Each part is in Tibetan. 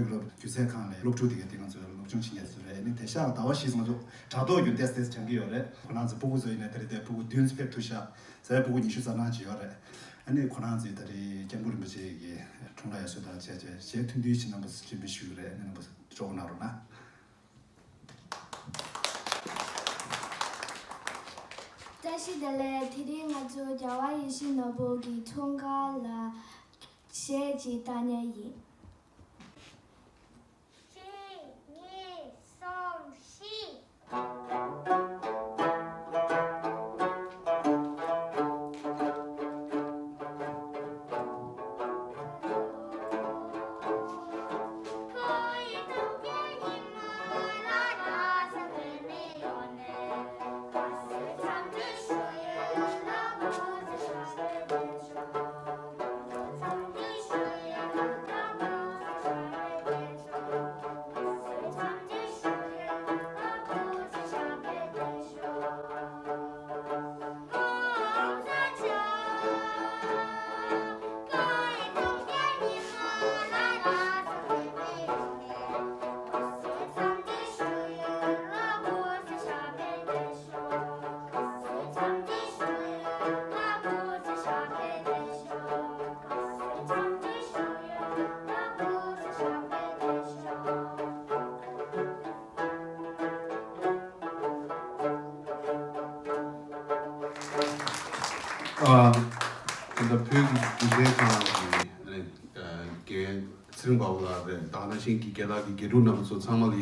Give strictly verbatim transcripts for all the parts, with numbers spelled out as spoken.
སློབ་སྒྱུ་རྩལ་ཁང་ལ་སློབ་ཕྲུག་དེ་ག་དེ་ང་ཚོས་སློབ་སྦྱོང་བྱེད་མཁན་ཚོ་རེད། ཨ་ནི་དེང་སང་ཟླ་བ་བཞི་ཙམ་ང་ཚོ་དྲ་ཐོག་བརྒྱུད་ཏེ་ཏེས་སྦྱང་གི་ཡོད་རེད། ཁོ་རང་ཚོ་སྤུ་གུ་ཚོ་ཡིན་ན་དེ་རེད་དེ་སྤུ་གུ་བདུན་ཙམ་ཕེབས་ཐུབ་ཤག་ཟེར། སྤུ་གུ་ཉི་ཤུ་རྩ་ལྔ་ཅིག་ཡོད་རེད། ཨ་ནི་ཁོ་རང་ཚོས་ད་རེས་སྐྱབས་མགོན་རིན་པོ་ཆེ་གི་འཁྲུངས་ལྷ་ཡར་སོན་དང་བཅས་བཅས་གཞས་ཐུང་ཐུང་ཞིག་རྣམ་པ་ཚོ་སྤྱན་འབུལ་ཞུ་གི་རེད། ཨ་ནི་རྣམ་པ་ཚོ་སྤྲོ་པོ་གནང་རོགས་གནང་། བཀྲ་ཤིས་བདེ་ལེགས། དེ་རིང་ང་ཚོ་རྒྱལ་བ་ཡིད་བཞིན་ནོར་བུ་གི་འཁྲུངས་སྐར་ལ་གཞས་ཅིག་བཏང་མཁན་ཡིན། གཅིག་གཉིས་གསུམ་བཞི། ཨ། ད་ལྟ་བོད་ཀྱི་སྒྱུ་རྩལ་ཁང་གི་ཨ་ནི་ཨ་དགེ་རྒན་ཚེ་རིང་དཔའ་བོ་ལགས་རེད། ད་ག་ནང་བཞིན་གྱི་རྒན་ལགས་ཀྱི་དགེ་ཕྲུག་རྣམ་པ་ཚོ་ཚང་མ་ལ་ཡ་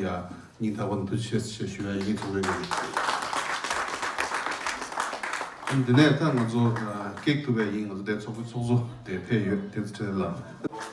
སྙིང་ཐག་པ་ནས་ཐུགས་རྗེ་ཆེ་ཞེས་ཞུ་ཡ་ཡིན། ཚང་མས་ཀྱི་འདི་ནས་ད་ང་ཚོ་ཨ་ཀེག་ཐུག་པ་ཡིན། ང་ཚོ་དེ་ཚོགས་པའི་ཚོགས་གཙོ་དེ་ཕེབས་ཡོད། དེ་ཚོ་ཁྲིད་ལ།